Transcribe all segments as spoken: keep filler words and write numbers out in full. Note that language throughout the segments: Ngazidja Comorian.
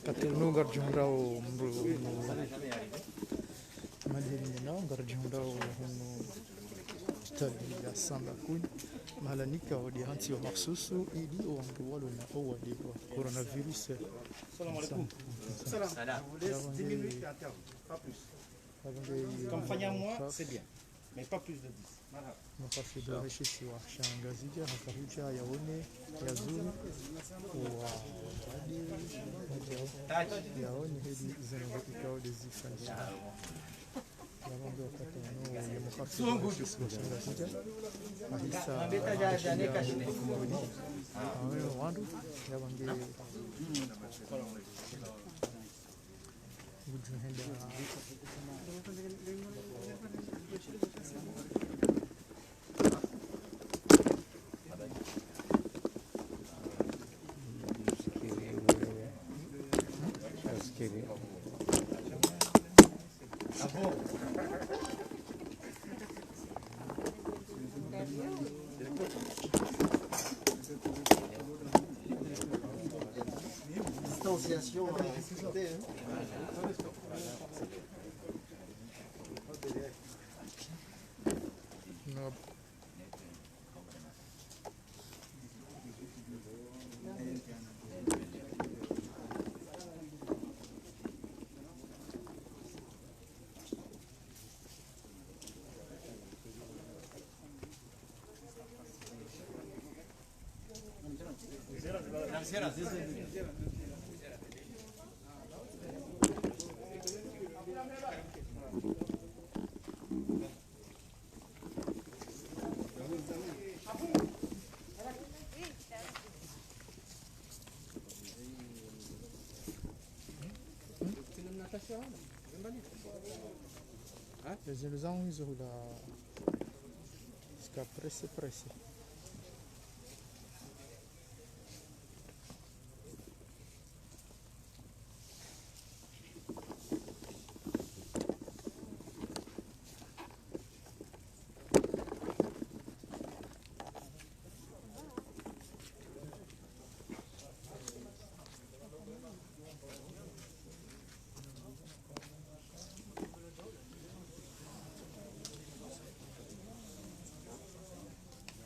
Wakati unu ngaridjihundrao mdru, mdru, madhali nao ngaridjihundrao hunu stade ya Samba Kuni, mahala nikao de hantsiwa makhsusu ili owandru walo na owade wa coronavirus. Salam alaikum. Salam. Laisse dix minutes et à terme, pas plus. Kamfanya moi, c'est bien. Mais pas plus de dix. Marahaba. Muhafidhu wahe she isiwa sha Ngazidja haka hudja yaone, yazuru, wa, yaone heli zinu ikao de zifanyishiha. Yapvo nge wakati unu ye muhafidhu wahe she isiwa sha Ngazidja ahisa, awe wandru, yapvo nge Distanciation, euh, respectée, hein. Hein? Zinu zangu izo hula zika pressé, pressé.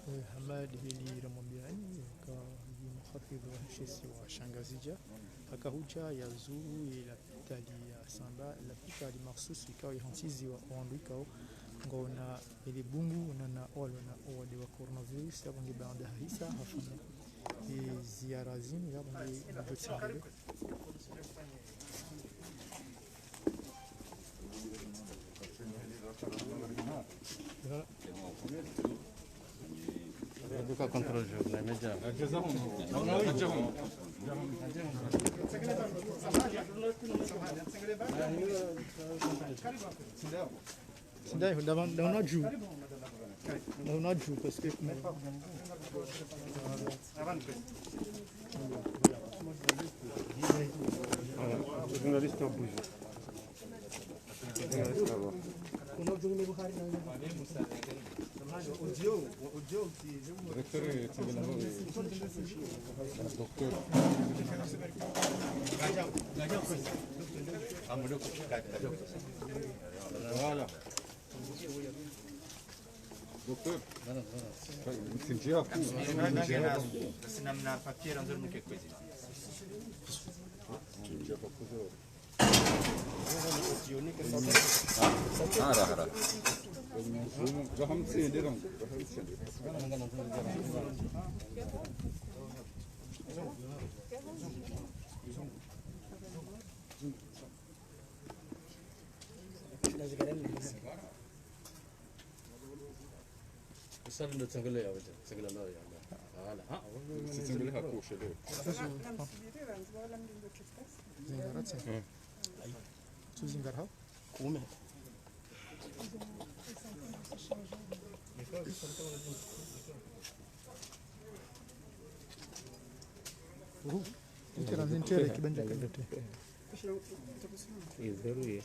Eh, Hamad, heli ramwambiani, ka yi muhafidhu wahe she isiwa sha Ngazidja, haka hudja yazuru ye lapitali ya Samba, lapitali makhsusu ikao ihantsiziwa owandru ikao ngwaona ele bungu, na, na walo na owade wa coronavirus, yapvo nge baanda hahisa hafanya, eh, ziara zinu, yapvo nge mdjo tsengele. Sinda, nda, nda, nda unadju. Nda unadju, parce que Voilà, journaliste en bouge. Journaliste là-bas. Docteur. Voilà. Docteur. Mtsinjia ku. Basi namna papier anzuri mke kwezi. Ah, raha, raha. Raha mtsinde, raha mtsinde. Sasa ndo tsengele ya wote, tsengele nayo ya. Voilà. Ah, tsengele hakushe leo. Zingara tse. Mm. Tsu zingara hao? Kume. Uhu. Ntere, ntere, kibanja kibete. Iveruye.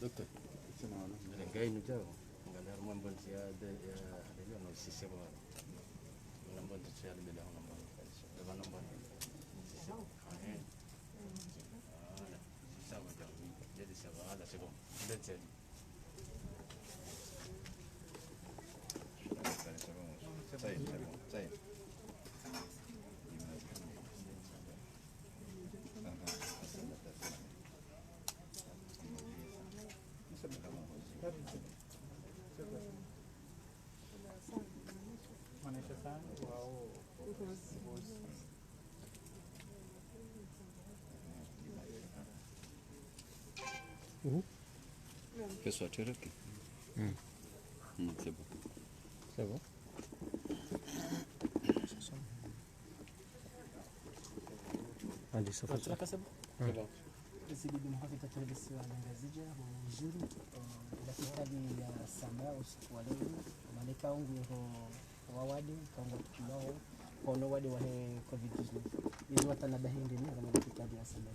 Docteur, ngayi nudjao, ngana harumwa mbondzi ya, ya, ya, na usise bwana. Ngana mbondzi ya libele, ngana mbondzi. Ngana mbondzi. Voilà. Ça va, ça va, c'est bon. Allez, c'est bon. Ça y est, c'est bon, ça y est. Mhm. Que soit tiré. Mm. Mm, c'est bon. C'est bon. Allez, ça fait ça. C'est bon. Mm. C'est bon. Isi bibi mhafidh wa taifa wa Ngazidja, hudjuri, eh, lapitali ya Samba, usiku wa leo, malaika wangu ho wawade, kaunga tukilao, kono wade wahe covid dix-neuf. Izo watanabahi ndeni, ngana lapitali ya Samba.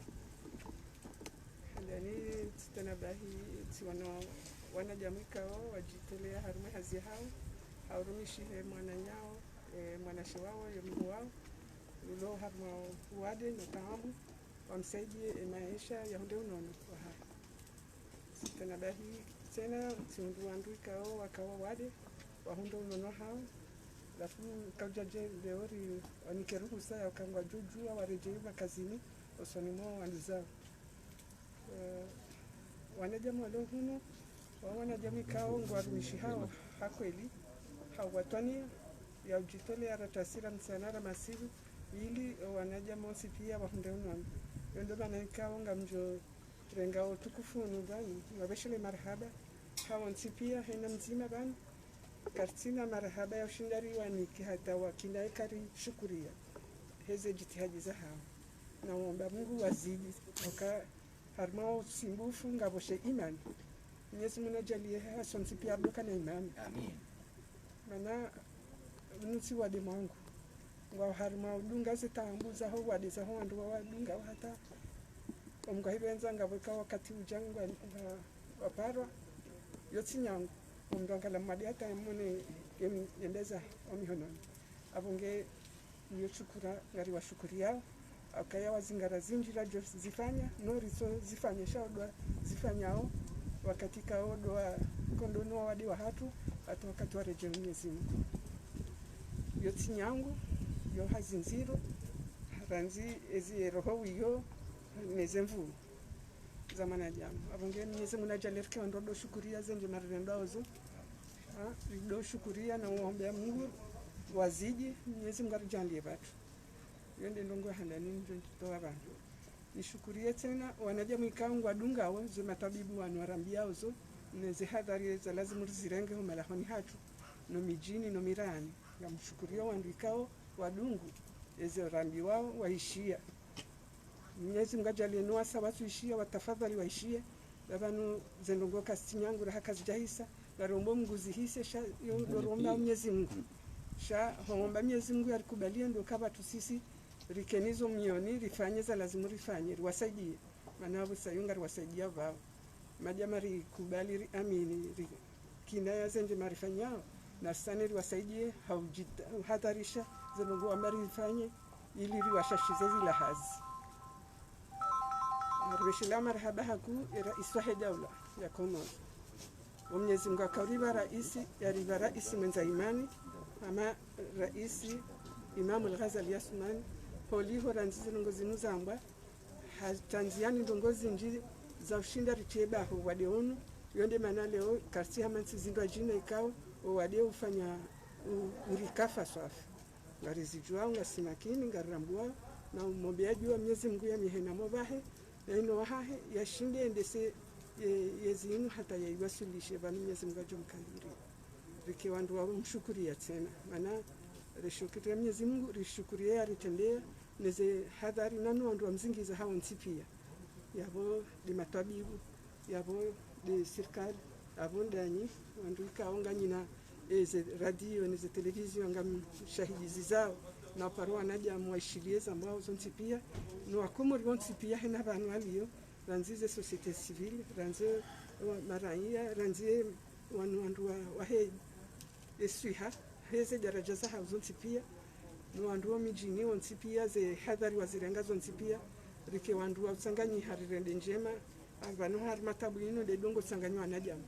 Ndani tsitanabahi, tsiwana wanadjamwi ikao, wadjitolea harumwa hazi hao, haurumishihe mwananyao, eh, mwanashe wao, yo mngu wao, ulo harumwa uwade no taabu, wamsaidie emaesha yahundre unono wahahe. Tsitanabahi tsena, tsihundru wandru ikao wakao wade, wahundre unono hao, halafu kaudjadje leo ri wanike ruhusa ya uka ngwadjodjuwa waredjei makazini, osoni mwa wandru zao. Eh, wanadjamwi walo hunu, wa wanadjamwi ikao ngwarumishihao ha kweli, ha watwani ya udjitolea ratasira mtsana ra masihu, ili wanadjamwi wontsi pia wahundre unono. Yo ndo mana ikao ngamdjo renga utukufu unu pvanu, ngwabeshele marahaba, hawontsi pia hena mdzima pvanu, karitsina marahaba ya ushinda riwanike hata wakina ikari shukuria heze djitihadi zahao. Na womba Mungu wazidi, oka harumwa usumbufu ngapvo she imani. Mwenyezi Mungu nadjalie hasontsi pia abdoka na imani. Amin. Mana unu tsi wade mwangu. Ngwao harumwa udunga ze taabu zaho wade zaho wandru wa wadunga wa hata. Omngu ahipvendza ngapvo ika wakati udja ngwa, ngwa, waparwa. Yo tsi nyangu. Omngu angala mwade hata yamone yem-, yembeza omihononi. Apvo nge iyo shukura, ngari washukuriao. Akaya wazingara zindji radjo zifanya, no ritso zifanya sha odo wazifanyao, wakati ka odo wa kondono wawade wahatru, hata wakati waredjei Mwenyezi Mungu. Yo tsi nyangu, yo hazi ndziro, randzi ezi eroho wiyo, neze nvuu za mwanadjamwi. Apvo nge Mwenyezi Mungu nadjalie rike wandru wadjo shukuria zendji marirendao zo. Ha, ridjo shukuria na uombea Mungu wazidi, Mwenyezi Mungu aridjalie pvatru. Yo nde ndrongoo ya handani ndjo ntsitowa pvanu. Nishukurie tsena, wanadjamwi ikao ngwadungao, ze matwabibu wanu warambiao zo, neze hadhari za lazimu rizirenge ho malahoni hatru, no midjini, no mirayani. Ngamshukurio wandru ikao, wadungu, eze rambiwao, waishia. Mwenyezi Mungu adjalie no wasa watsuishia, watafadhali waishie, na pvanu ze ndrongoo kazitsi nyangu raha kazidjahisa, narombo Mungu zihise sha, yo ndo romba Mwenyezi Mungu. Sha, homba Mwenyezi Mungu yarikubalie ndo ka pvatsu sisi, rikenizo mioni, rifanye za lazimu rifanye, riwasaidie. Mana apvo sa yo ngari wasaidia pvao. Madjama rikubali, riamini, ri-, kinaya zendji marifanyao, na sane riwasaidie, ha udjita-, uhadharisha, ze ndrongoo wamba rifanye, ili riwashashize zila hazi. Ribeshela marahaba hakuu, e raisi wahe daula ya Komori. O Mwenyezi Mungu akauripva raisi, yaripva raisi mwendza imani, hama raisi Imam Al-Ghazali Assoumani, holiho randzi ze ndrongoo zinu zambwa, ha tandziani ndrongoo zindji za ushinda ritie baho wade unu. Yo nde mana leo kartsi hama ntsi zindru ajina ikao o wade ufanya u-, urikafa swafi. Ngarizidjuao, ngasi makini, ngarirambuao, na umombeaji wa Mwenyezi Mungu ya mihena mo pvahe, na ino wahahe, yashinde yendese ye-, yezi inu hata yaiwaswilishe pvanu Mwenyezi Mungu ajo mkandiri. Rike wandru wa umshukuria tsena. Mana rishukuriya Mwenyezi Mungu, rishukuriye yaritrendeya, neze hadhari nanu wandru wa mzingiza hawo ntsi pia. Yapvo nde matwabibu, yapvo nde sirikali, yapvo ndanyi, wandru ikao nganyina, eze radio, neze televizio, ngamshahidizi zao, na paro wanadamu waishiliye zambwao zontsi pia, no wakomori wontsi pia hena pvanu walio, randzi ze société civile, randzi wa maraiya, randzi wanu wandru wa, wahe eswiha, heze daraja zahawo zontsi pia, no wandru wo midjini wontsi pia, ze hadhari wazirenga zontsi pia, rike wandru wa utsanganyiha rirende ndjema, apvanu hari matabu inu nde dungo tsanganyiwa wanadamu.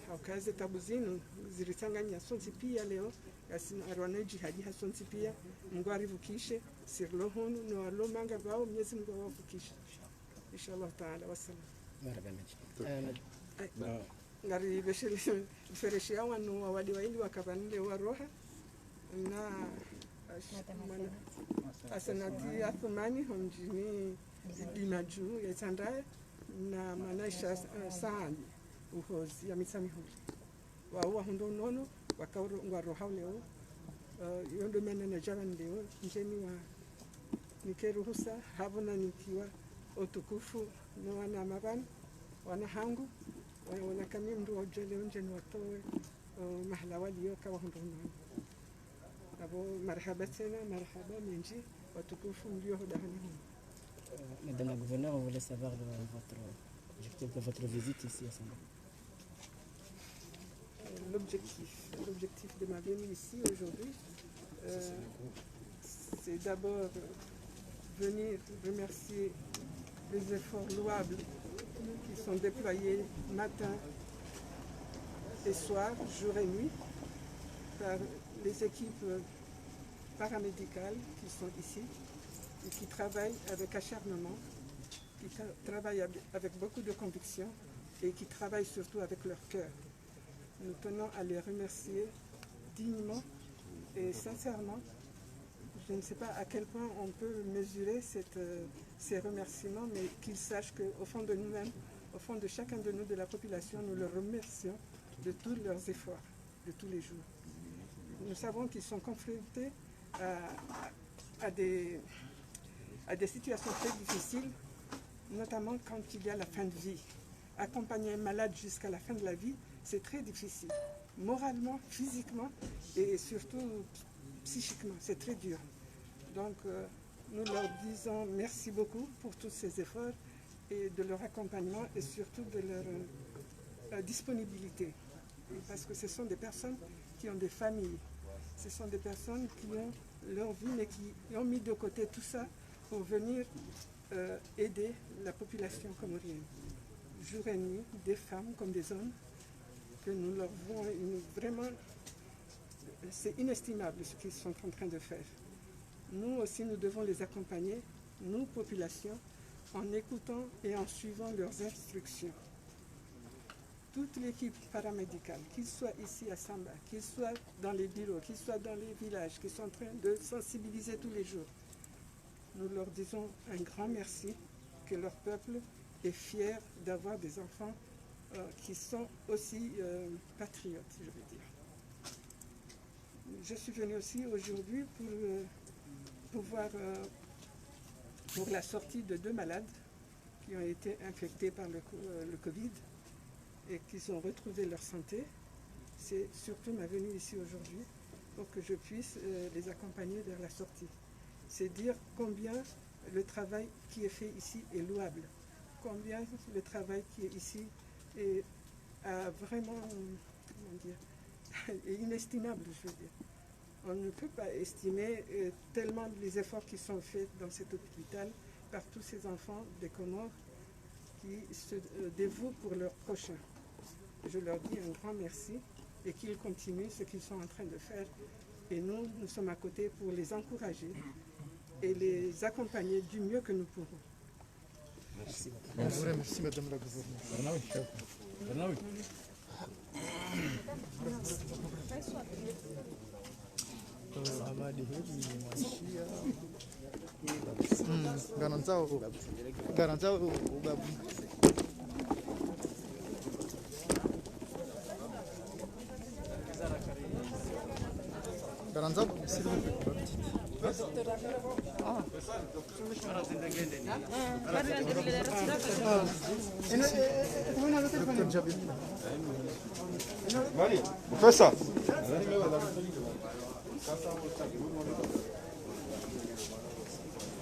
Hauka ze tabu zinu, ziritsanganya sontsi pia leo, yasina arwana jihadi ha sontsi pia, Mungu arivukishe, sirilo hunu, no walo manga pvao, Mwenyezi Mungu awavukishe. Inshallah Taala, wassalam. Marahaba mendji. Eh, na- Ay, ngari besheli, fereshiya wanu wawade waili wakapvanu leo waroha. Na, ash-, mwana, Asenati Athumani, ho mdjini Dimaju, ya Itsandraya. Na mwana Isha, eh, Saadi, Uhozi, ya Mitsamihuli. Wao wahundra unono, wakauro-, ngwarohao leo. Eh, yo ndo mana nadja pvanu leo, ndjeni wa nike ruhusa, hapvo nanikiwa utukufu, no wana mapvanu, wana hangu, wa-, wana kami mndru wa udja leo ndjeni watowe, eh, mahala walio kawahundra unono. Apvo marahaba tsena, marahaba mendji, watukufu mlio hodahoni hunu. Euh, Madame la Gouverneure, on voulait savoir le, votre objectif de votre visite ici à Samba. L'objectif, l'objectif de ma venue ici aujourd'hui, euh, c'est d'abord, euh, venir remercier les efforts louables qui sont déployés matin et soir, jour et nuit, par les équipes paramédicales qui sont ici et qui travaillent avec acharnement, qui tra-, travaillent avec, avec beaucoup de conviction et qui travaillent surtout avec leur cœur. Nous tenons à les remercier dignement et sincèrement. Je ne sais pas à quel point on peut mesurer cette, euh, ces remerciements, mais qu'ils sachent qu'au fond de nous-mêmes, au fond de chacun de nous, de la population, nous les remercions de tous leurs efforts de tous les jours. Nous savons qu'ils sont confrontés à, à des, à des situations très difficiles, notamment quand il y a la fin de vie. Accompagner un malade jusqu'à la fin de la vie, c'est très difficile. Moralement, physiquement et surtout psychiquement, c'est très dur. Donc, euh, nous leur disons merci beaucoup pour tous ces efforts et de leur accompagnement et surtout de leur, euh, disponibilité. Parce que ce sont des personnes qui ont des familles, ce sont des personnes qui ont leur vie, mais qui ont mis de côté tout ça pour venir, euh, aider la population comorienne. Jour et nuit, des femmes comme des hommes, que nous leur devons une, vraiment, c'est inestimable ce qu'ils sont en train de faire. Nous aussi, nous devons les accompagner, nous, population, en écoutant et en suivant leurs instructions. Toute l'équipe paramédicale, qu'ils soient ici à Samba, qu'ils soient dans les bureaux, qu'ils soient dans les villages, qui sont en train de sensibiliser tous les jours, nous leur disons un grand merci, que leur peuple est fier d'avoir des enfants, euh, qui sont aussi, euh, patriotes, je veux dire. Je suis venue aussi aujourd'hui pour, euh, pouvoir, euh, pour la sortie de deux malades qui ont été infectés par le co-, euh, le covid et qui ont retrouvé leur santé. C'est surtout ma venue ici aujourd'hui pour que je puisse, euh, les accompagner vers la sortie. C'est dire combien le travail qui est fait ici est louable, combien le travail qui est ici est, euh, vraiment, comment dire, est inestimable, je veux dire. On ne peut pas estimer, euh, tellement les efforts qui sont faits dans cet hôpital par tous ces enfants des Comores qui se, euh, dévouent pour leur prochain. Je leur dis un grand merci et qu'ils continuent ce qu'ils sont en train de faire. Et nous, nous sommes à côté pour les encourager et les accompagner du mieux que nous pourrons. Merci beaucoup. On vous remercie, Madame la Gouverneur. Barnawi, Barnawi. Hamadi Hedi Mwashia. Mm, garandzao, garandzao ubabu. Garandzao, s'il vous plaît. Ah. Professor.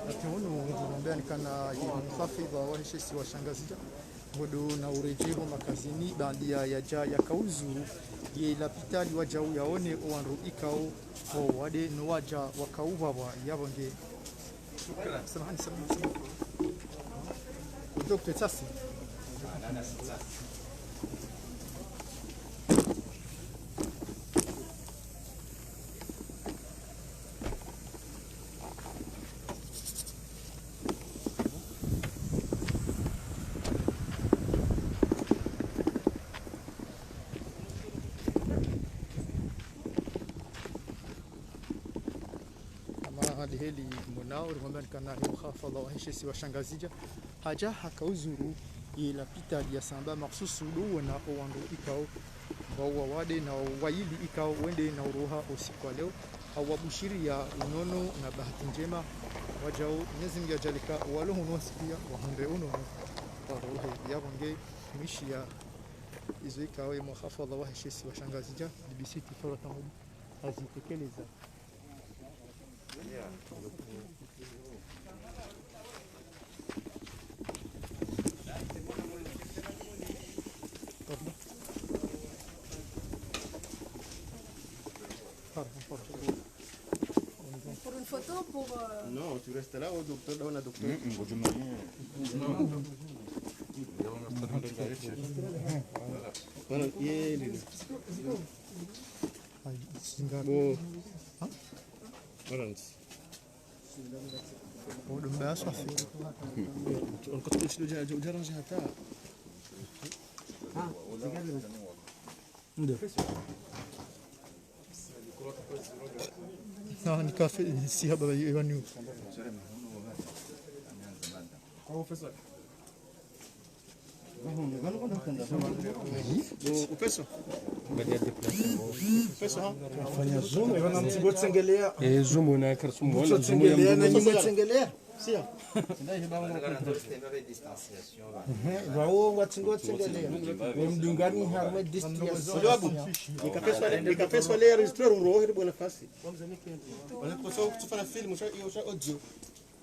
Ati hunu, ngombe anikana ye muhafidha wahe she isiwa sha Ngazidja. Ngodo na uredjei ho makazini, baanda ya yadja yakauzuru ye lapitali wadjau yaone owandru ikao owade no wadja wakauvavwa yapvo nge. Samahani, samahani, samahani. Docteur Tsasi. Hamadi Hedi monao, rimwambia nikana ye muhafidha wahe she isiwa sha Ngazidja. Hadja hakauzuru ye lapitali ya Samba makhsusu ndo uona owandru ikao ngwao wawade na wayili ikao wende na uroha osiku wa leo, hawabushiriya unono na bahati ndjema. Wadjao Mwenyezi Mungu yadjalika walo hunu wontsi piya wahundre unono warohe yapvo nge. Mwishiya izo ikao ye muhafidha wahe she isiwa sha Ngazidja, B B C Tiflo Tamudi, hazitekeleza. Pour une photo, pour, euh, non, tu restes là, au docteur, dans la docteur. Voilà. Voilà, il est là. Bon. Voilà. Odo mba swafi. Onkotsi uja, uja, uja range hata. Ndo. Non, ni café, si haba ba, iwani. Professor. Professor, ha? Fanya zoom, wana mtsingo tsengelea. Eh, zoom na karsumu, wana zoom ya tsengelea, na nyuma tsengelea. Siya. Ehe, wawo watsingo tsengelea. Wamdungani harumwa distanciation. Sababu, ikapeswa, ikapeswa le enregistreur urohe bwana fasi. Wana kosa kutufanya film, usha, usha audio.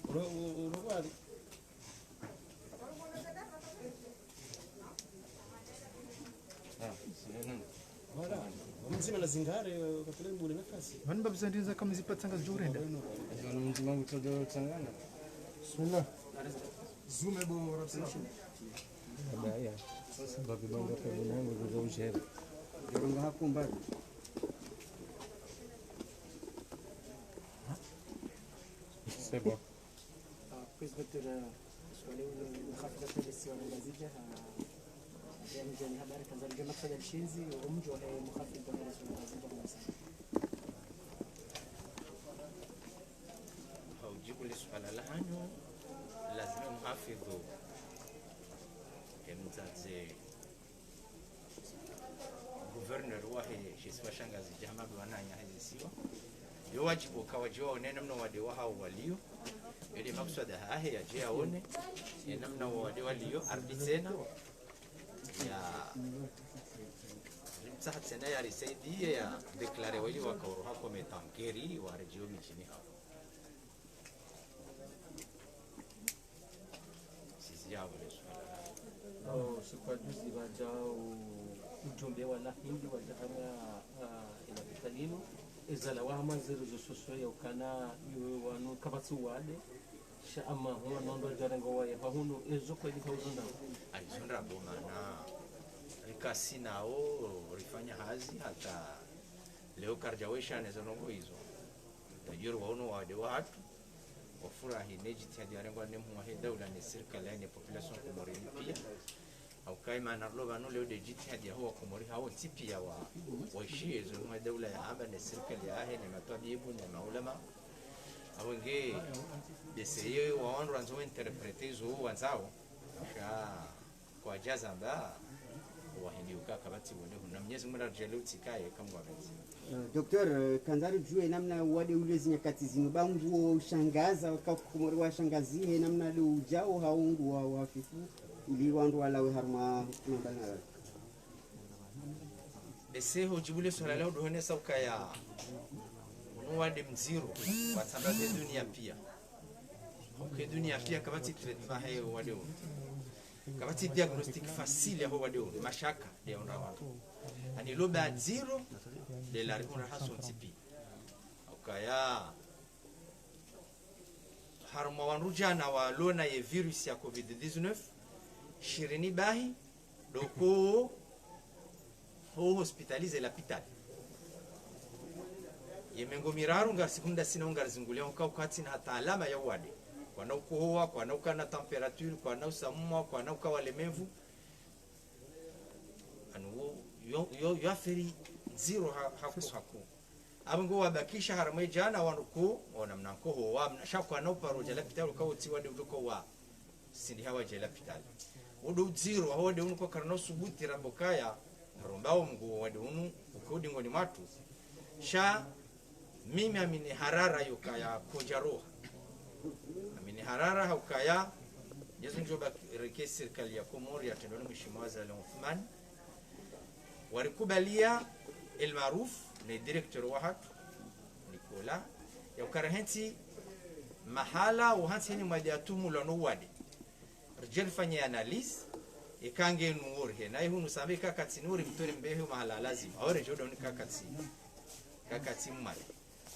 Uro, uro, uro, wali. Voilà. Mzima na zingare, katule mbule nafasi. Vani babza ndinza kama zipatsa nga zidjorenda. Vani mzima ngutodoro tsangana. Bismillah. Zoom ebo rapsisho. Abaya. Sasa babi banga kwa mwanangu kwa ujere. Joronga hakumba. C'est bon. Ah, kwezi docteur, eh, swali ule muhafidha pele isiwa la Ngazidja, ah, ya mdjani habari kanza mdjama kufanya mshinzi, omdjo wahe muhafidha pele isiwa la Ngazidja, kwa msa. Ha ujibu le suala lahanyu, lazima muhafidhu. Emdzadze Gouverneur wahe she isiwa sha Ngazidja Hamadu wananya he zisiwa. Yo wajibu uka wadjo waone namna wade wahao waliyo. Yo nde makuswada hahe yadje yaone, ye namna wade waliyo, arudi tsena. Ya, rimtsaha tsena ya risaidiye ya déclaré wali waka uroha comme étant guéri, waredjeyi omidjini hao. Sisi ya wale suala. Oh, siku wa juzi wadja u-, ujumbe wa la Hindi wadja hama, ah, ila pitalinu. Ezalawa hama ze réseaux sociaux ya ukana iwe wanu kapvatsi wade. Sha ama huwa nondo djarengo waye. Pvahunu, ezo kweli hauzo ndrabo. Aizo ndrabo mana. Rikasi nao, rifanya hazi, hata leo karidja wesha nezo ndrongo izo. Tajiri wa unu wade wahatru. wafurahi ne jitihadi yarengwa ne mhuu wahe daula ne sirikali yahe ne population Komori ni pia. Hauka ye mana rilo pvanu leo nde jitihadi yaho wa Komori hawontsi pia wa, waishiye zo mhuu wa daula yahamba ne sirikali yahe ne matwabibu ne maulama. Apvo nge, nde seye wa wandru wandzo interpréter zo wandzao. Sha kwadjazamba, wahindi uka kapvatsi wone hunu. Na Mwenyezi Mungu naridjaanlie utsikaye kamwe wapvendzi. Eh, Docteur, eh, kandza ridjuwe namna wade ule zinyakati zinu ba nguo ushangaza, waka Komori washangazihe, namna ndo udjao hau nguo wa hafifu, ili wandru walawe harumwa mabana. Ese ho djibu le swala leo ndo honesa ukaya unu wade mdziro, watsambaze dunia pia. Hauka dunia pia kapvatsi traitement he wade unu. Kapvatsi diagnostic facile yaho wade unu, mashaka nde yaonda wandru. Ani lo ba dziro, nde larihundra hasontsi pia. Haukaya harumwa wandru djana walo na ye virus ya covid dix-neuf, shirini bahi, ndo ko ho hospitalisé lapitali. Ye mengo miraru ngasi hunu ndasi na ungari zingulia uka ukatsina hata alama ya uwade. Kwana ukohowa, kwana ukana température, kwana usamumwa, kwana uka walemevu. Anu wo, yo, yo, yo affaire ndziro ha, haku, haku. Apvo ngo wabakisha harumwa djana wandru ku, ona mna nkohowa, mna sha kwana uparo udja lapitali uka utsi wade utoka wa sindi hawadje lapitali. Udu udziro, hawo wade unu kwa karina usubuti ramba ukaya, naromba wo Mngu wade unu, uke udingoni mwatru. Sha, mimi amini harara yukaya kodja roha. Amini harara haukaya, Mwenyezi Mungu djo bariki sirikali ya Komori yatrendwa ni mheshimiwa Azali Assoumani. Warikubalia El Maarouf, ne directeur wahatru, Nicolas, ya ukara hentsi mahala, uhantsi heni mwade atuhumulwa no wade. Ridje rifanye analyse, eka nge nuori he, na ihunu sambe eka katsi nuori mtore mbehe mahala lazima. Aore jodo ni kakatsi, kakatsi mwade.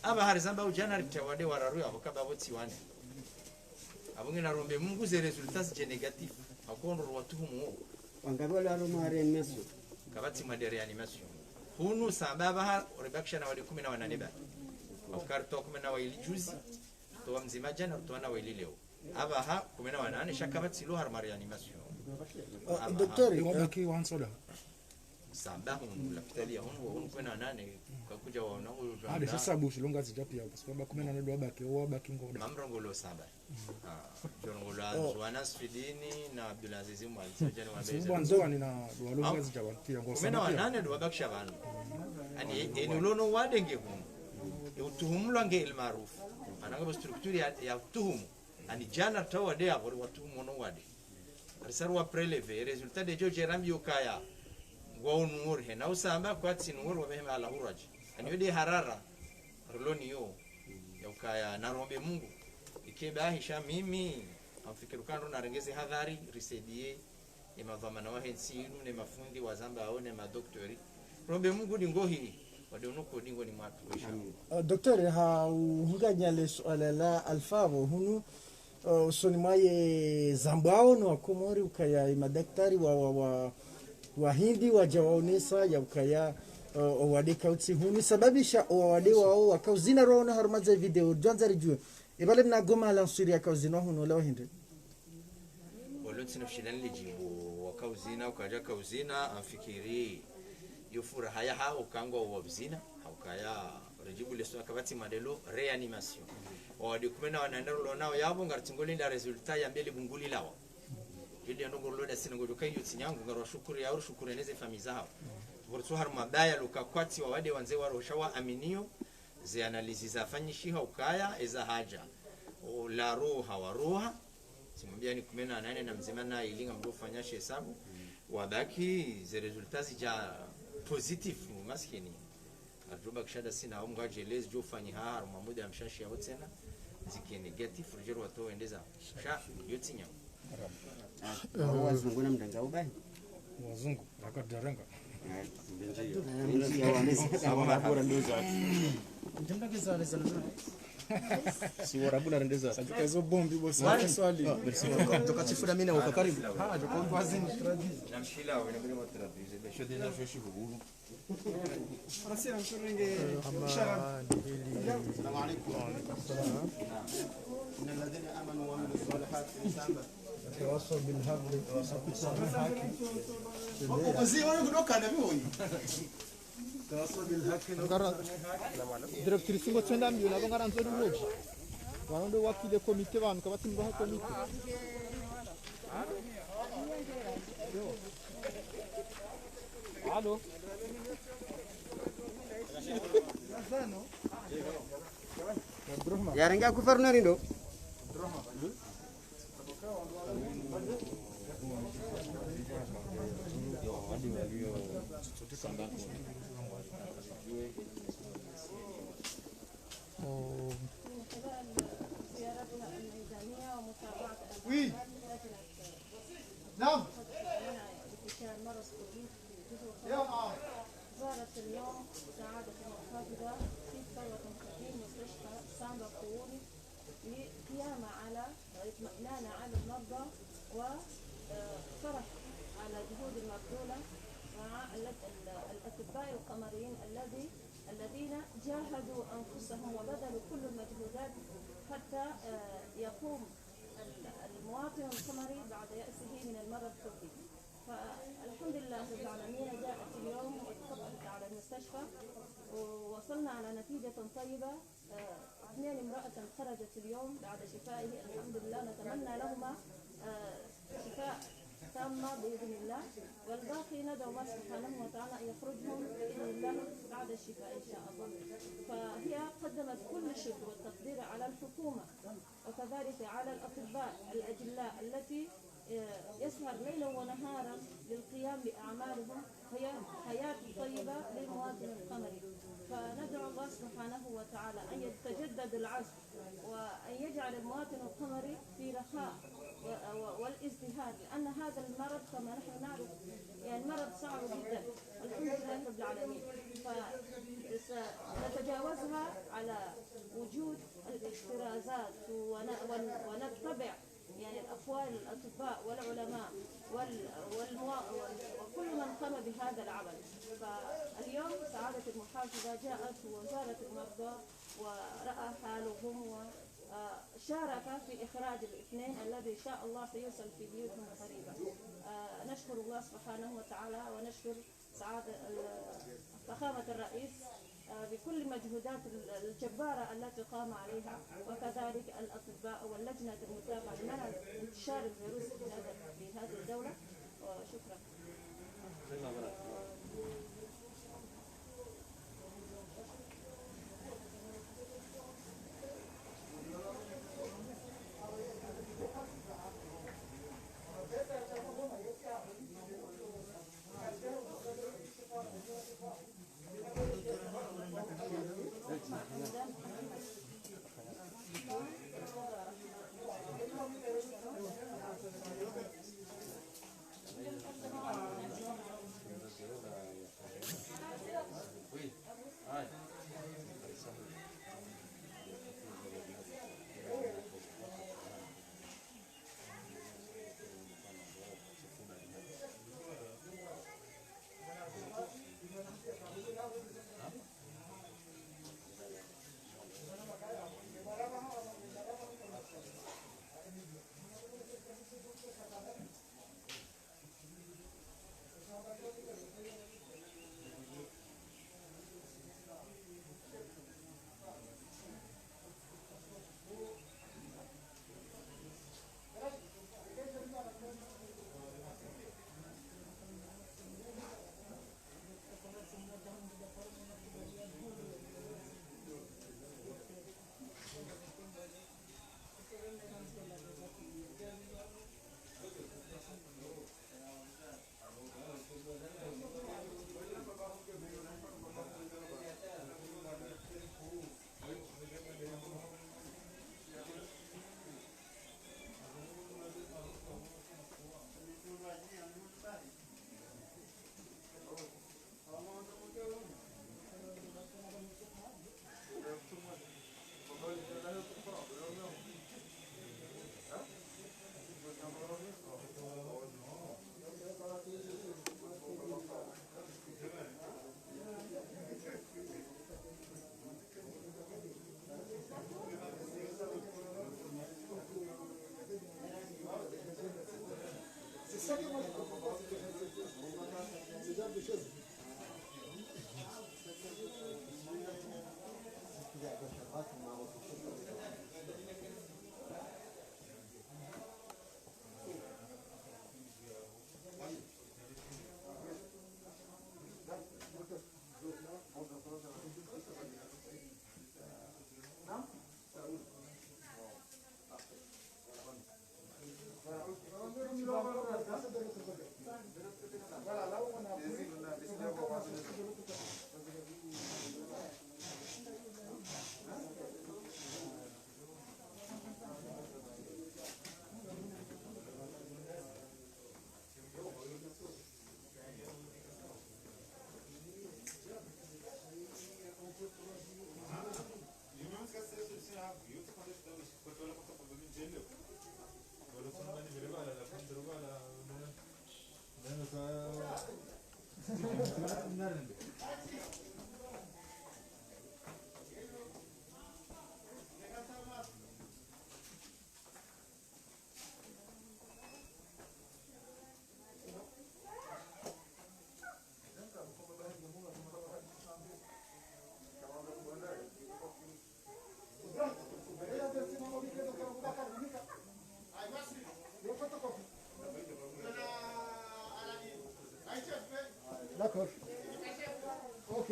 Apvaha rizamba udjana rita wade wararu apvo kabapvo tsi wane. Apvo nge narombe Mungu ze résultats zidje négatif. Hakondo ruwatuhumu wo. Wangapvi wale walo mwa réanimation? Kapvatsi mwade réanimation. Hunu samba apvaha ribakisha na wade kume na wanane ba. Hauka ritowa kume na waili juzi, ritowa mdzima djana, ritowa na waili leo. Apvaha kume na wanane, sha kapvatsi lo harumwa réanimation. Ah, apvaha. Docteur, wabaki wantsoda. Samba hunu, lapitali ya hunu, hunu kume na wanane, kakudja waona hunu. Ah, nde sha sabu shilonga zidja pia, parce que wabaki kume na wanane ndo wabaki, wabaki ngoda. Mamrongolo samba. Ah, shilongolo Anzouana Sfidini na Abdulaziz Mwalimu, djani wa Sibu Anzouani na ndo walonga zidja pia, ngo kume na wanane ndo wabakisha pvanu. Ani, eni ulo no wade nge hunu. E utuhumulwa nge El Maarouf. Ananga bo structure ya, ya utuhumu. Ani djana ritowa wade apvo riwatuhumu no wade. Risaru wa prélever, résultat nde djo dje rambi ukaya. Ngwa unu nuori he, na usamba kwatsi nuori wapvehe mahala hurwadji. Ani yo nde harara, rilo ni yo. Ya ukaya, narombe Mungu. Ike bahi sha mimi, ngamfikiri ukaya ndo narenge ze hadhari, risaidie. Ye madhwamana wahe ntsi inu, ne mafundi, wazambao, ne madoktori. Rombe Mungu dingohi, wade unu ko dingoni mwatru, inshallah. Ah, docteur, ha uhunganya le suala la alfavo hunu, ah, usoni mwaye zambwao no wakomori ukaya ye madaktari wa, wa, wa, wahindi wadja waonesa ya ukaya, ah, owade kautsi hunu. Sababisha owade wao wakauzina rwaona harumwa ze video, djwandza ridjuwe. Ipvale mna goma la nswiri yakauzina hunu la wahindi. Walo ntsina ushindani lidjibu, wakauzina, ukaja kauzina, ngamfikiri yo furaha yahawo kangwa wapvuzina, haukaya ridjibu leso akapvatsi madelo réanimation. Wawade kume na wanane rilo nao yapvo, ngaritsingolinda résultat ya mbeli bunguli lawa. Yo nde ndrongoo rilo ndasi na ngodjo kaya iyo tsi nyangu, ngarwashukuru ya urushukuru neze famiyi zahawo. Pvo ritso harumwa baya luka kwatsi wawade wandze warohosha wa aminiyo, ze analyse zafanyishiha ukaya, eza haja. O, la roha wa roha. Tsimwambia ni kume na nane na mdzima na ili ngamdjo fanya she hesabu. Wabaki ze résultats zija positif, maskini. Ardjo baki sha ndasi na omnga jelezi djo fanyiha harumwa muda ya mshashi yawo tsena. Zike négatif, ridje rwatowe ndeza. Sha, yo tsi nyangu. Ah, wazungu na mdanga ubahi? Wazungu, raka darenga. Ah, mbenji ya wamezi. Sawa, na bora ndoza. Si warabu na rendeza. Sasa kazo bombi bosi. Wale swali. Toka, toka chifu na mina uka karibu. Ah, toka kwa zini. Namshila, wena bila matraduise. Sho dena sho shihuru. Salam alaikum. إن الذين آمنوا وعملوا الصالحات. وتواصوا بالحق وتواصوا بالصبر. Ozi, wale kutoka na mimi. تواصوا بالحق. Ngara directrice ngo tsenda mbio na ngara nzori woji. Wanu ndo wakili comité wanu, kapvatsi mndru ha comité. Allô? Yarenge gouverneur ndo. من خلال زيارتها الميدانية ومتابعة Oui. لجنة نعم. انتشار مرض كوفيد في الجزر الخمسة. زارت اليوم سعادة المحافظة في ثورة تقييم مستشفى ساندا الطووري للقيام على اطمئنان على المرضى وفرح على جهود المبذولة مع ال-، ال-، الأطباء القمريين الذي-، الذين جاهدوا أنفسهم وبذلوا كل المجهودات حتى، آه، يقوم ال-، المواطن القمري بعد يأسه من المرض الطبي. فالحمد لله رب العالمين، جاءت اليوم وتفقدت على المستشفى، ووصلنا على نتيجة طيبة. آه، اثنين امرأة خرجت اليوم بعد شفائه، الحمد لله، نتمنى لهما، آه، شفاء تامة بإذن الله، والباقي ندعو الله سبحانه وتعالى أن يخرجهم بإذن الله بعد الشفاء إن شاء الله. فهي قدمت كل الشكر والتقدير على الحكومة، وكذلك على الأطباء الأجلاء التي، آه، يسهر ليلا ونهارا للقيام بأعمالهم، هي حياة طيبة للمواطن القمري. فندعو الله سبحانه وتعالى أن يتجدد العزم، وأن يجعل المواطن القمري في رخاء و-، و-، والازدهار، لأن هذا المرض كما نحن نعرف، يعني، مرض صعب جدًا. الحمد لله رب العالمين. فسنتجاوزها على وجود الاحترازات ون-، ون-، ونتبع، يعني، الأقوال الأطباء والعلماء وال-، والموا-، وال-، وكل من قام بهذا العمل. فاليوم سعادة المحافظة جاءت وزارت المرضى ورأى حالهم و، آه، شارك في إخراج الاثنين الذي إن شاء الله سيوصل في بيوتهم قريبا. آه، نشكر الله سبحانه وتعالى ونشكر سعادة ال-، فخامة الرئيس، آه، بكل المجهودات ال-، الجبارة التي قام عليها، وكذلك الأطباء واللجنة المتابعة لمنع انتشار الفيروس في هذا، في هذه الدولة. وشكرًا. D'accord. Ok.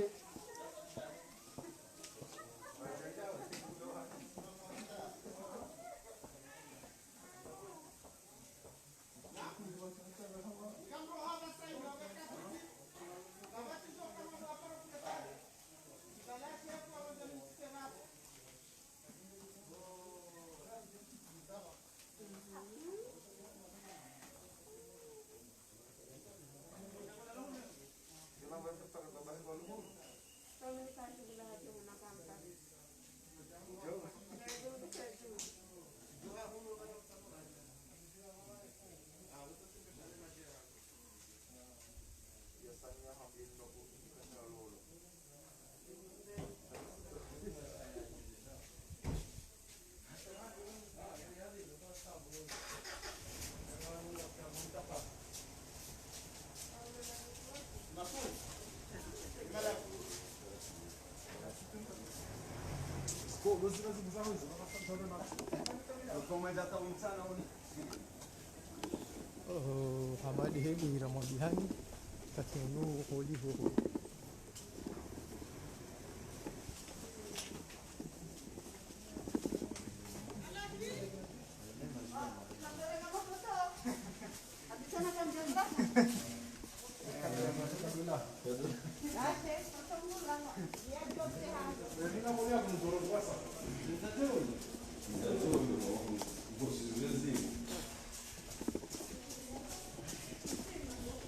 Oh, Hamadi hebu ira mwambihani, kati unu holi hoho.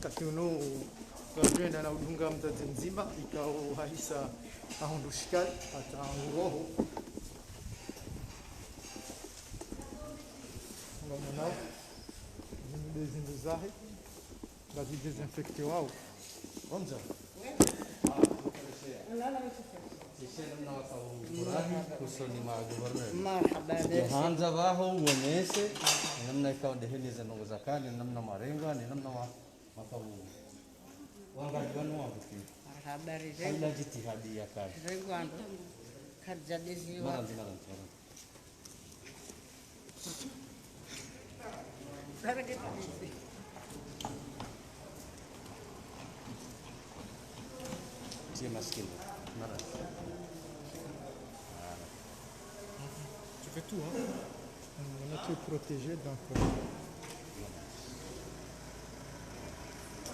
Kati unu, ngarudjoenda na udunga mdzadze mdzima, ikao hahisa ahundru shikali, hata nguroho. Ngamwonao, zinu nde zindru zahe, ngazi désinfecté wao. Bonjour. Ishe namna waka ufurahi usoni mwa gouverneur. Marahaba, merci. Handza pvaho uonese namna ikao ndeheni ze ndrongoo zakale, namna mwarengwa, ni namna wa, waka u, wangaliwa ni wandru pia. Marahaba, rije. Haina jitihadi yakale. Rengwa ndo. Kadja deziwa. Marahaba, marahaba, marahaba. Tiens, masque. Voilà. Voilà. Tu fais tout, hein ? On est tous protégés, donc, euh,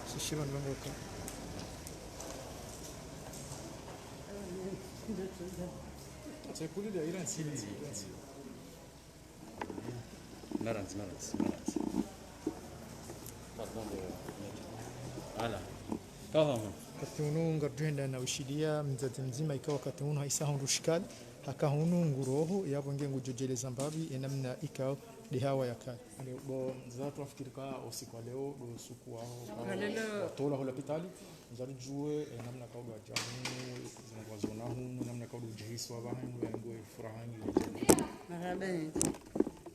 c'est chez Van Gogh. C'est pour lui, il a un signe. Marahaba, marahaba, marahaba. Pardon de, voilà. Kaho. Wakati unu ngarudjoenda na ushiliya mdzadze mdzima ikao wakati unu hahisa ahundru shikali, haka hunu nguroho, yapvo nge ngudjo djeleza mbapvi, ye namna ikao nde hawa yakale. Allez, bo, mdzadze, twafikiri ka usiku wa leo, ndo usiku waho, ka, wa leo, watolwa ho lapitali. Ngarudjuwe, eh, namna ikao ndo wadja hunu, zinu ngwaziona hunu, namna ikao ndo udjihisi wapvanu, yaani ngwe furaha nyi. Marahaba nyindji.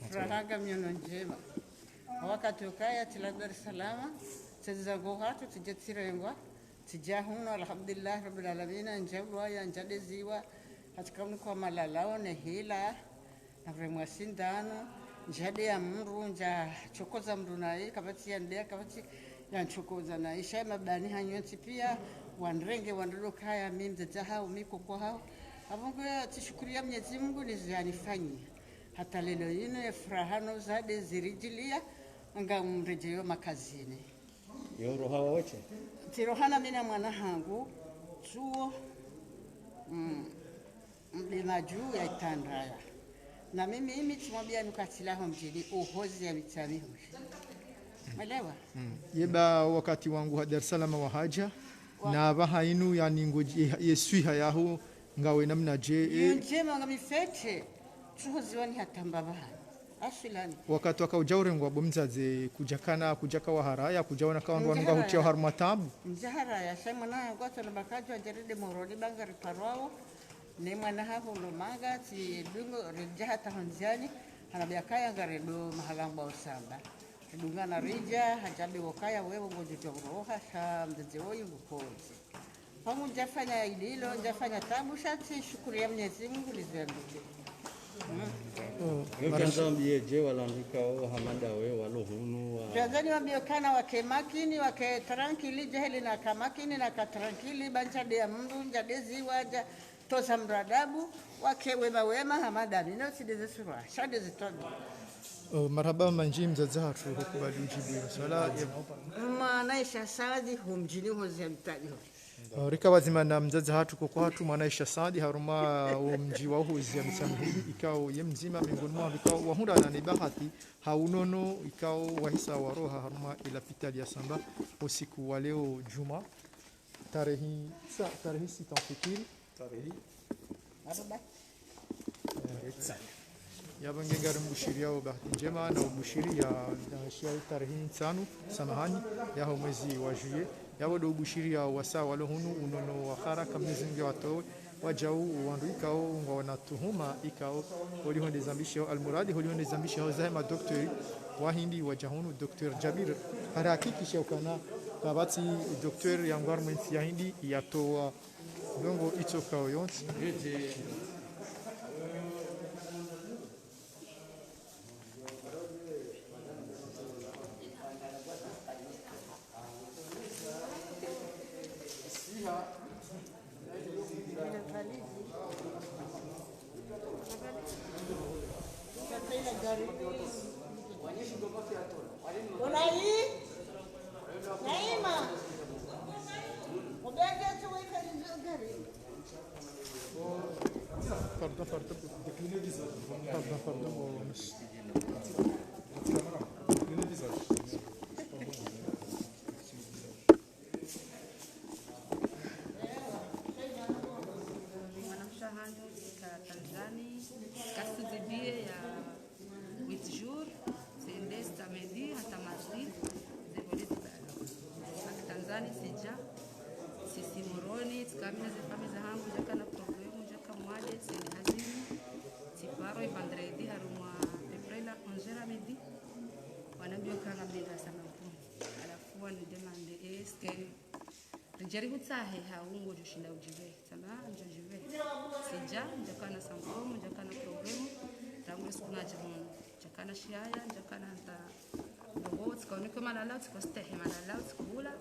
Furaha ka miono ndjema. Wakati ukaya tsila Dar es Salaam, tseza ngo hatru, tsidja tsirengwa, tsidja hunu, alhamdulillah, rabbil alamina, ndja ulwaya, ndja deziwa, hatika mnikwa malalao ne hila, na vremwa sindano, ndja deya mndru, ndja chokoza mndru naye, kapvatsi ya ndeya, kapvatsi ya nchokoza naye, sha mabani hanyu ntsi piya, wanrenge, wandodo kaya, mi mdzadze hawo, mi koko hawo. Apvo ngo ya tsishukuriya Mnyezi Mungu, nizo yanifanyia. Hata leo yinu ye furaha no zade ziridjiliya, nga mredjeyo makazini. Yo roha wa weshe? Tsiroha na mi na mwana hangu, tsuo, mm, mlima dju ya Itandraya. Na mimi imi tsimwambiya nuka tsilaho mdjini uhozi ya Mitsamihuli. Mwelewa? Yeba wakati wangu ha Dar es Salaam wahadja, na pvaha inu yani ngo ye, ye swiha yaho, ngawe namnadje, Yo eh, ndjema nga mifete, tsuhoziwa ni hata mbapvahani. Aswilani. Wakati waka udja urengwa bo mdzadze kudjakana, kudjaka waharaya, kudjaona ka wandru wanu ngahutiya harumwa tabu. Ndjaharaya, sha mwana hangu atsona bakadjo adjaride Moroni ba ngariparwawo. Ne mwana haho lo manga, tsi dungo, ridja hata hondziani, hanambiya kaya ngaredo mahala ngwa usamba. Ridungana ridja, hadjambi wokaya wewe ngodjo dja uroha, sha mdzadze woyi ngukodze. Pangu ndjafanya ililo, ndjafanya tabu, sha tsishukuriya Mnyezi Mungu lizo ya nduke. Yo kandza mbiye dje wala ndika o hamada we walo hunu wa. Djazani wambiyo kana wake makini, wake trankili, djaheli na ka makini, na ka trankili, ba ndja deya mndru, ndja deziwa, ndja toza mndru adabu, wake wema wema, hamada mi, no tsi deze surwa, sha deze twabi. Oh, marahaba mandji mdzadze hatru, hukubali udjibu ye swala. Mwana Isha Saadi, ho mdjini ho ziyamitani ho. Oh, rika wadzima na mdzadze hatru koko hatru, mwana Isha Saadi, harumwa wo mdji wa uhozi ya Mitsamihuli, ikao ye mdzima, miongoni mwa ikao wahundrana ne bahati, ha unono, ikao wahisa waroha, harumwa ye lapitali ya Samba, usiku wa leo djumwa, tarehi sa-, tarehi sita mfikiri. Tarehi. Marahaba. Yapvo nge ngari mbushiriyao bahati ndjema na ubushiriya, na shiya tarehi ntsanu, samahani, yaho mwezi wa juillet. Yapvo ndo ubushiriyao wasa walo hunu unono wa haraka Mnyezi Mungu yawatowe, wadjau wandru ikao ngwaona tuhuma ikao, holiho nde zambishiyao almuradi, holiho nde zambishiyao zahe madoktori wa Hindi wadja hunu, Docteur Jabir, harihakikisha ukana kapvatsi doktori yangu harumwa entsi ya Hindi yatowa ndrongo itsokao yontsi. Pardon, pardon. Pardon, pardon, oh, monsieur. Mwanamshe hangu ka Tanzanie, ka studié ya huit jours, tsende samedi hata mardi, ze vole zibali. Haki Tanzanie tsidja, tsisi Moroni, tsikamina ze famille zahangu, ndjakana problème, ndjaka mwade, tsende hazini, tsiparo ye vendredi, harumwa à peu près la onze heures à midi, wanambiyo kanga mdinga sama mpumu. Halafu wani demandé, est-ce que ridjeri hutsahe hau ngodjo shinda udjive. Tsamba ndjadjive. Tsidja, ndjakana symptôme, ndjakana problème. Rangu le suku nadja hunu. Ndjakana shiyaya, ndjakana nta. Ndrongo, tsikaonekwa malalao, tsikastehi malalao, tsikula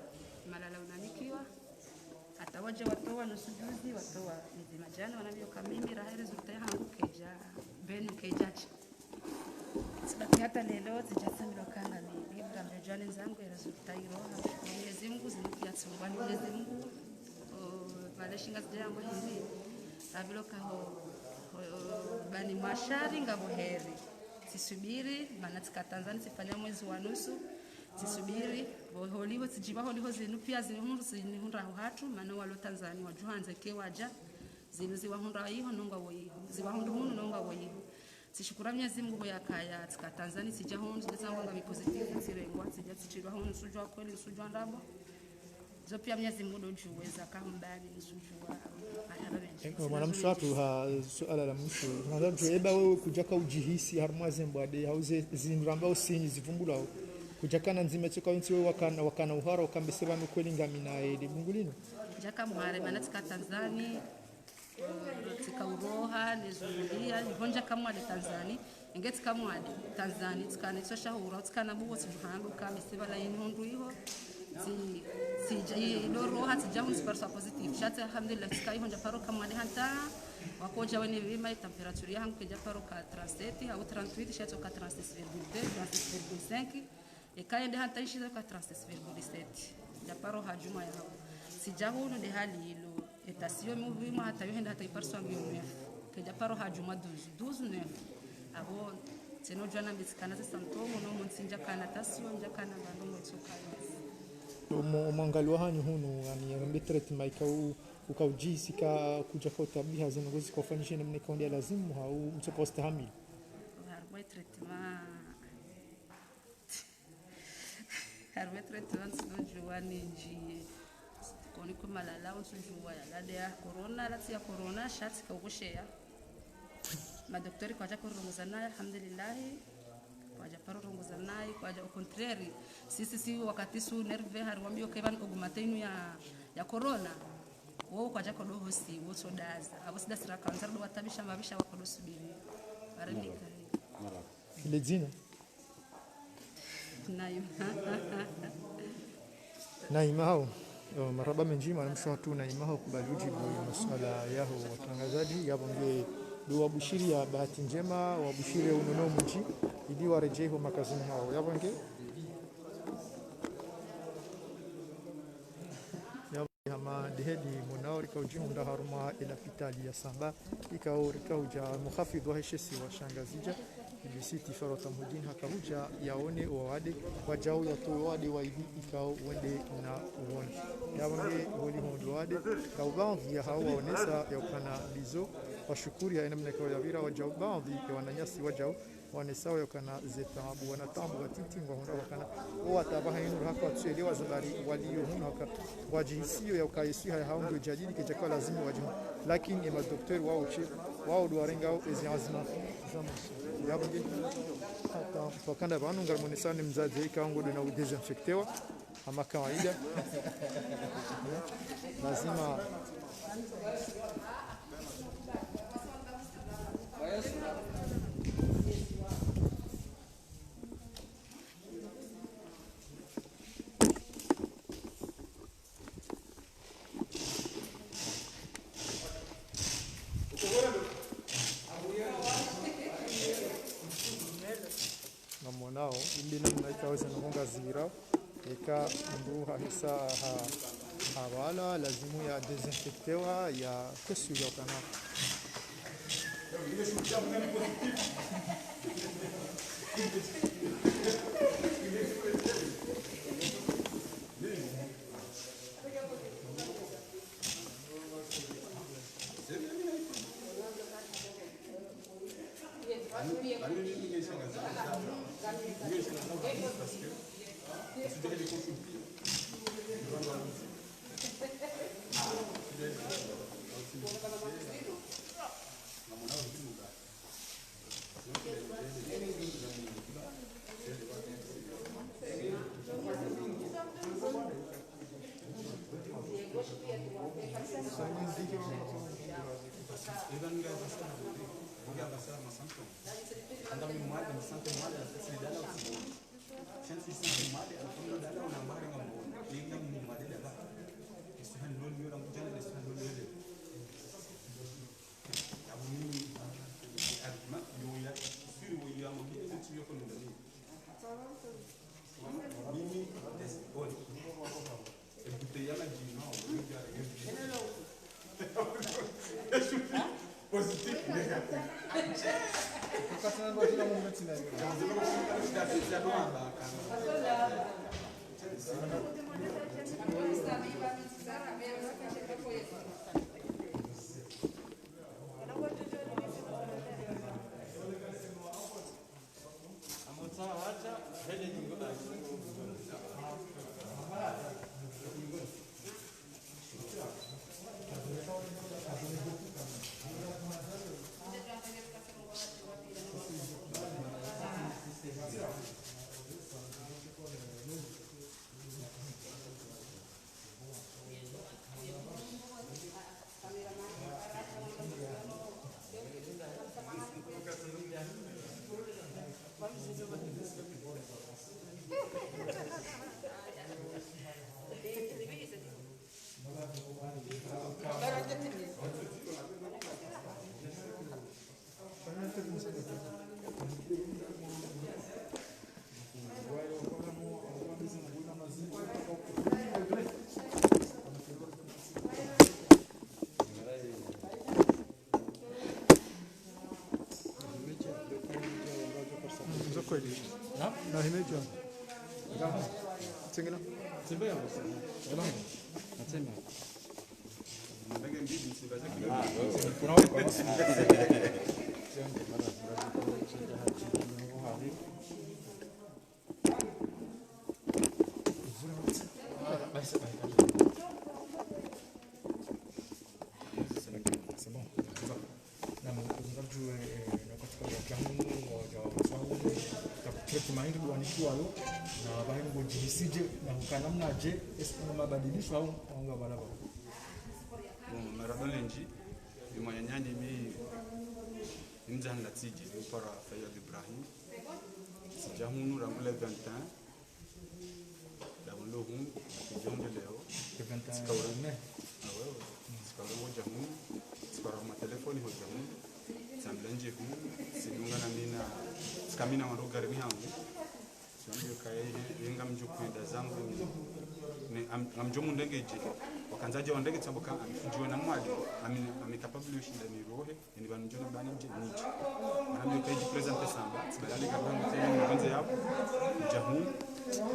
malalao nanikiwa. Hata wadja watowa nusu juzi, watowa mdzima djana, wanambiyo ka mimi, raha ye résultat yahangu kaidja, benu kaidjadja. Tsibaki hata leo, tsidjatsambilwa kanga ni, ni mdru ambe djwani ndzangu, ye résultat ilo, namshukuru Mwenyezi Mungu, zinu piya tsungwa ni Mwenyezi Mungu. O, pvale shinga zidja yangu Hindi, ravilo ka ho, ho, bani mashari ngapvo heri. Tsisubiri, mana tsika Tanzanie tsifanya mwezi wa nusu, tsisubiri, ho, holiho, tsidjiva holiho zinu piya zihundru, zinihundra ho hatru, mana walo Tanzanie, wadjuha ndze ke wadja, zinu ziwahundra iho, nunga wo iho, ziwahundru hunu, nunga wo iho. Tsishukuru Mwenyezi Mungu yakaya, tsika Tanzanie, tsidja hunu, tsidja tsangwa ngami positive, tsirengwa, tsidja tsitsilwa hunu, ntsudjua kweli, ntsudjua ndrabo. Zo piya Mwenyezi Mungu ndo djuweza, kahumbani, ntsudjua, mahara mendji. Eh, mwanamshe hatru ha, suala la mwisho. Nataka kujua, eba wewe kudjaka udjihisi, harumwa ze mbwade, hau ze, zindru amba usinyi, zivumbulao. Kudjakana ndzima tsoka wontsi we wakana, wakana uhara, ukambe se pvanu kweli ngamina ele bungu linu? Ndjaka muhara, mana tsika Tanzani, tsika uroha, nezungulia, iho ndjaka mwade Tanzani, enge tsika mwade Tanzani, tsika netso shahura, tsika na buwo, tsimuhambe, ukambe se pvala inu hundru iho, tsi, tsidja, i, ndo roha, tsidja hunu tsiparisa positif. Sha tsi, alhamdulillah, tsika iho ndjaparo ka mwade hata, wakodja wene pvima, i température yahangu kedjaparo ka trente-sept, au trente-huit, sha tsoka trente-six virgule deux, trente-six virgule cinq. Eka yende hata ishiza ka trente-six virgule sept. Ndjaparo ha djumwa ya hao. Tsidja hunu nde hali ilo. E tension mi upvimwa hata yo hende hata ipariswa ngiyo neuf. Kedjaparo ha djumwa douze. Douze, neuf. Apvo, tseno djwana mi tsikana ze symptômes, no mtsi ndjakana tension, ndjakana pvanu mwetso kana. Omo, omwangalio wahanyu hunu, yaani, yambe traitement ikao, ukao udjihisi ka kudjaka utabiha zinu ngozi kufanyishe namna ikao nde ya lazimu, hau mtsoka ustahamili? Harumwa traitement. Harumwa traitement ntsudjuwa nindji. Koni kwe malala ntsudjuwa yala nde ya corona, la tsi ya corona, sha tsika ukusheya. Madoktori kwadja korirongoza nayi, alhamdulillahi. Kwadjaparo rongoza nayi, kwadja, au contraire. Si, si, si, wakati su nerve hari wambiyo ke pvanu augmenté inu ya, ya corona. Wo kwadja kodo hosi, wo tso daza. Apvo si dasi raka, ntsaro do watabisha mabisha wakodo subiri. Arabika. Marahaba. Ile dzina? Naima. Naima hao. Eh, marahaba mendji, mwanamshe hatru Naima hao kubali udjibu masuala yaho watrangazadji, yapvo nge ndo wabushiriya bahati ndjema, wabushiriye unono mwindji, ili waredjei ho makazini hawo. Yapvo nge. Hama ndeheli monao rika udjihundra harumwa elapitali ya Samba, ikao rika udja muhafidhu wahe she isiwa sha Ngazidja, Bibi Sitti Farwata Mhudjini haka hudja yaone owade, wadjau yatowe owade wa ivi ikao wende na uwona. Yapvo nge holiho ndo wade, ka ubaadhwi yahao waonesa yaukana ndizo, washukuri ya enamna ikao yapvira wadjau, baadhwi ya wananyasi wadjau, waonesao yaukana ze taabu, wana taabu watiti ngwahundra wakana, owataabu hayinu haka watsuelewa zabari waliyo hunu haka, wadjihisiyo yauka ye swiha yahao ndo djadidi kedjaka lazimu wadjihu. Lakini ema docteur wao she, wao ndo warengao ezi anzima. Yapvo nge, hata wakana pvanu ngari monesao ni mdzadze ikao ngodo na udésinfectewa. Hama kawaida. Lazima. Ngamonao, inde namna ikao ze ndrongoo ngazira, eka mndru hahisa ha, hapvala, lazimu ya désinfectewa, ya kesiyo kana. Tengena. Simba ya. Salam. Nasema. C'est bon. Na mzunga juu, eh, na katika ya kiamu, ya mzungu, ya traitement hindri wanikiwa yo, na bahi ngo jihisije, na hukana mnaje, est-ce que mabadilisho au, au nga balaba? Bon, marahaba mendji, ni mwananyani mi, ni mdzahani la Tsidje, mi para Fayad Ibrahim, tsidja hunu rangu le vingt et un, la hunu, tsidja hunu leo, Le vingt et un mai. Ah ouais, ouais. Tsikaura ngodja hunu, tsikaura huma telefoni hodja hunu, tsambila ndje hunu, tsidunga na mina, tsika mina wandru gari ni hangu. Tsiwambia kaya ye, ye ngamdjo kwenda zangu, ne, am-, ngamdjo mundrengedje. Wakandza dje wandrenge tsamboka, amifudjiwe na mwali, ami, ami capable yo shinda nirohe, yani pvanu ndjo na bani ndje nidje. Wanambia kaya dji présenter samba, tsibalale kabla mtene mwanze yapvo, dja hunu,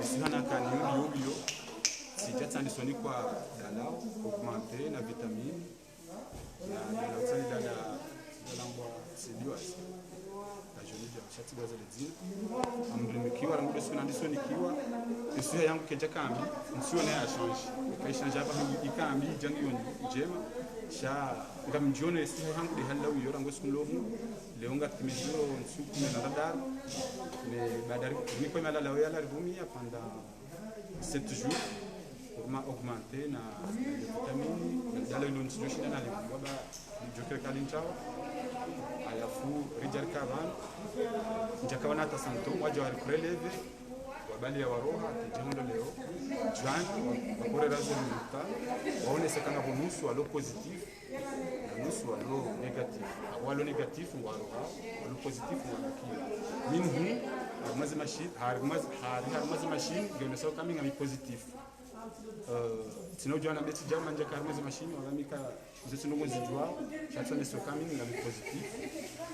isi hana kani yo, yo, yo, tsidja tsandiso nikwa dalao, augmenter na vitamine, na, na, na utsani dala, dala ngwa siliwasi. Na joni dja, shatsi dala zale dzina. Amdunikiwa, rangu le siku nandiso nikiwa. Isi ya yangu kedja kambi, ntsiyo na ya change. Ka i change hapva hangu ikambi, djangi yo ndjema. Sha, ngamdjono isi ya hangu de hali la uyo, rangu le siku lomu. Leo nga timizio, ntsiyo kume na radar. Ne badari, niko imalala ya la rivumi, ya panda sept jours, pour ma augmenter na, na vitamine, na dala ilo ntsidjo shinda na livu, waba, djokere kali ntsawa. Halafu, ridja rika pvanu, ndjaka wana hata symptôme, wadja wari kurelever, wabali ya waroha, tsidja hunu leo, djwani, wa-, wakorera ze résultat, waonesa kanga bo nusu, walo positif, na nusu walo négatif. Abo walo négatif ngwalo ha, walo positif ngwalo kila. Minhum, harumwa ze machine, harumwa ze, hari, harumwa ze machine, ngeonesa kami ngami positif. Euh, tsina udjua na beti djama ndjaka harumwa ze machine, wala mika, ze tsi ndrongo zidjua, sha tsonesa kami ngami positif,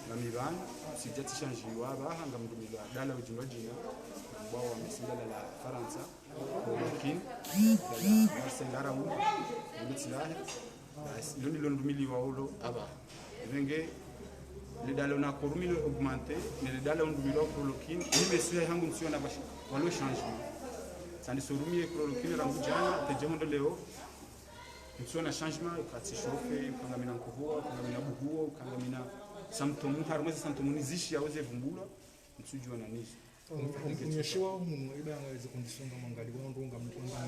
ngami pvanu, tsidja tsishanjiwa, baha, ngamdumilwa, dala udjindwa djina, ngwa wa mesinda la, la Farantsa, chloroquine, la, la, Marseille, la Raoul, le tsilahe. Basi, lo ndilo ndumiliwa ulo, aba. Venge, le dala na korumilo augmenter, mais le dala undumilo chloroquine, ni mesu ya hangu ntsiyo na bashi, walo changement. Tsandisa urumia chloroquine rangu djana, tsidja hunu leo, ntsiyo na changement, uka tsi chauffer, uka ngamina nkohoa, uka ngamina buhua, uka ngamina symptôme, harumwa ze symptôme nizishia uze vumbulwa, ntsudjua na nizo. Mnyeshiwa hunu, iba yanga ze conditions nga mwangali wa ndrongo, mkonda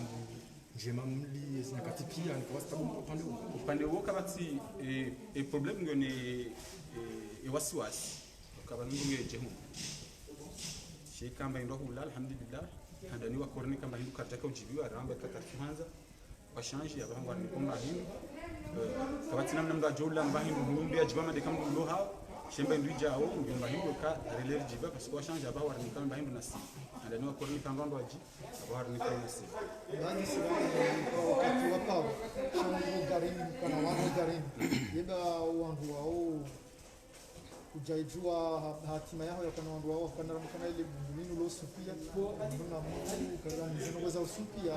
ndjema mli, ezi nyakati pia, ni kwa sababu upande wo. Upande wo kapvatsi, eh, eh, problème ngo ne, eh, eh, wasiwasi. Kaba nungu nge dje hunu. She kamba indwa hula, alhamdulillah. Handani wa koroni kamba hindru karjaka udjibiwa, ramba kaka tuhanza. Wa change, aba hangu wari nikomba hindru. Eh, kapvatsi namna mndru adjo ula mba hindru, mndru mbi adjiba madeka mndru mlo hao. She mba hindru idjao, ngiyo mba hindru ka, relève djiba, parce que wa change, aba wari nikomba hindru nasi. Handani wa koroni kamba ndo adji, aba wari nikomba nasi. Nani sira kwa wakati wa pao, sha mndru garini, mkana wanu garini. Yeba wandru wao, kudjaidjua ha-, hatima yaho ya kana wandru wao, kana ramukana ile bungu linu lo usupia, mndru na mndru, kana nizinu weza usupia,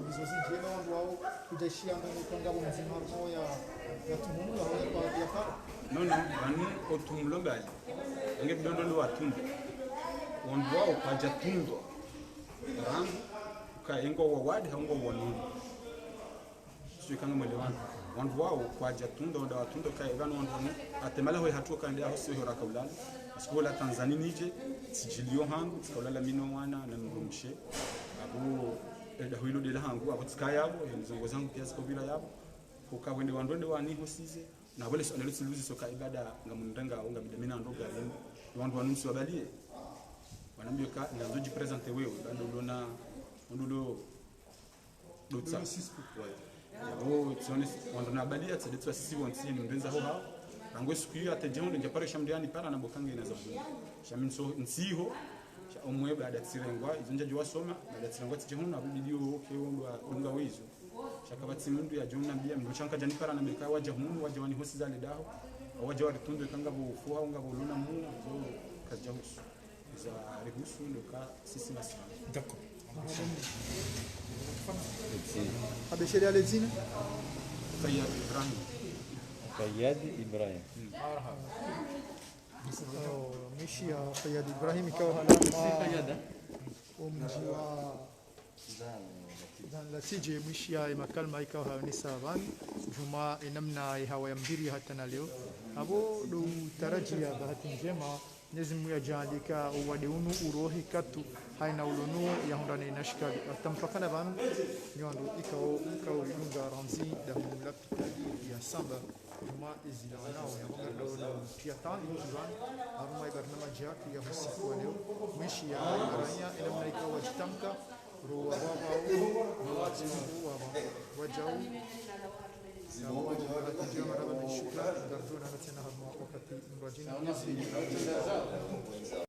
nizo zindji yeba wandru wao, kudjaishia ndo mkanga bo mzima harumwa ya, ya tumulo, ya pa, ya pa. Non, non, pvanu otumulo mbali. Enge bidondo lo watunda. Wandru wao kwadja tundwa. Rangu, ka engwa wawadi, ha engwa wanono. Sijui kanga mwelewana. Wandru wao kwadja tundwa, wanda watundwa, ka ivanu wandru wanu. Atemala hoi hatuwa kande aho siwe hora kaulala. Parce que la Tanzanie nidje, tsidjilio hangu, tsikaulala mi no wana, na mdrumshe. Abo, eda hoilo dela hangu, abo tsika yabo, ya mzongo zangu pia zikobila yabo. Kuka wende wandru wende wani hosize. Na wale so, nalo tsiluzi soka ibada ngamundanga, ngamidamina ndo garini. Wandru wanu msi wabalie. Wanambio ka, ngandzo djiprésenter wewe, bado ulona, ulo, dotsa. Ulo suspect. Ouais. Yabo, tsione, wandru nabalia, tsadetswa sisi wontsi, ni mndru ndza ho hao. Rangu siku iyo, ate djao, ndja pare sha mndru yani para na bokange na zabu. Sha mi ntso, ntsiho, sha omwe baada tsirengwa, izo ndja djuwa soma, baada tsirengwa tsidje hunu, abu bidio, ke wandru wa, dunga wezo. Sha kapvatsi mndru yadjo nambia, mndru sha nkadja nipara nambia ka wadja hunu, wadja wani hosiza le daho, wadja waritundu kanga bo ufuha, unga bo luna mu, zo kazidja husu. Za rihusu, ndo ka sisi masilamu. D'accord. Abesheri ale dzina? Fayyad Ibrahim. Fayyad Ibrahim. Marhaba. Oh, mwishiya Fayyad Ibrahim ikao halawa. Fayyad, eh? Omdji wa Dzina la tije mwishiya emakalima ikao hayonesa pvanu, djumwa enamna ihawa ya mbiri hata na leo. Apvo ndo utarajia bahati ndjema, Mwenyezi Mungu yadjaalika owade unu urohe katu, haina ulono yahundrane na shikali. Hata mpaka na pvanu, nyi wandru ikao, ikao idunga randzi damu lapitali ya Samba. Djumwa ezila wanao ya mwaga ndo no tia tani kivan, harumwa ibarnamaji yake ya usiku wa leo. Mwishiya ibaranya, enamna ikao wadjitamka, ro wa baba, ro wa baba, wadjau. Ati djumwa marahaba na shukran, ngarudjo onana tsena harumwa wakati mrwadjina.